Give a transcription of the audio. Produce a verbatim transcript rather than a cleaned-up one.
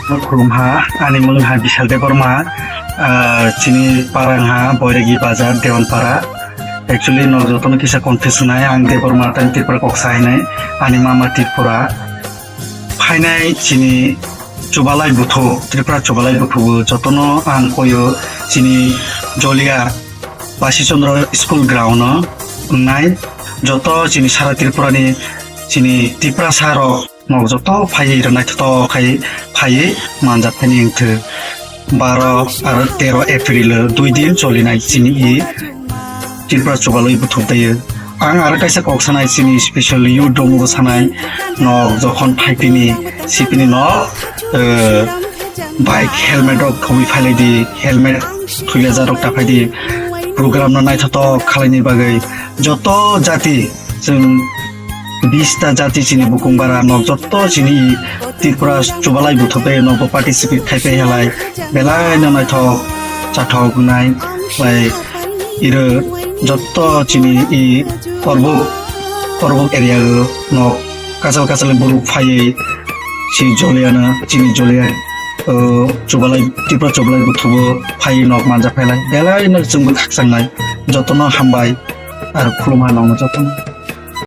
Khulumha, ani mung ha Bishal Debbarma, ah, chini parang ha Boiregi Bazar, Dewanpara. Actually, no jotono kisa confuse nai, ang Debbarma tei Tripura kok sa hinai, ani mama Tripura. Phainai chini Chubalai Buthu, Tripura Chubalai Buthu jotono ang koyo chini Jolia Basi Chandra School ground no wngnai. Joto chini sara Tripura ni chini Tiprasa rok nok joto phaiwi rw naithotok khai phaiwi manjak thani wngthok. Baro aro tero April o dui din cholinai chini i Tripura Chubalai Buthu tei ang aro kaisa kok sanai chini special youth dong bo sanai nok jokhon phaipini sipini nok, eh, bike helmet rok khobwi phailai di, helmet thuya jarok ta phai di, program no naithotok khalaini bagwi joto jati chwng bista jati chini bukung bara nok joto chini Tripura Chubalai Buthu tei nok bo participate khai phai halai belai no naithok chathok nai lai iro joto chini i Korbuk Korbuk area o nok kachal kachal borok phaiwi si Joliano chini Jolia, uh, Chubalai Tripura Chubalai Buthu bo phaiwi nok manjak phailai belai no chwngbo khakchang nai jotono hambai aro khulumha nokno jotono.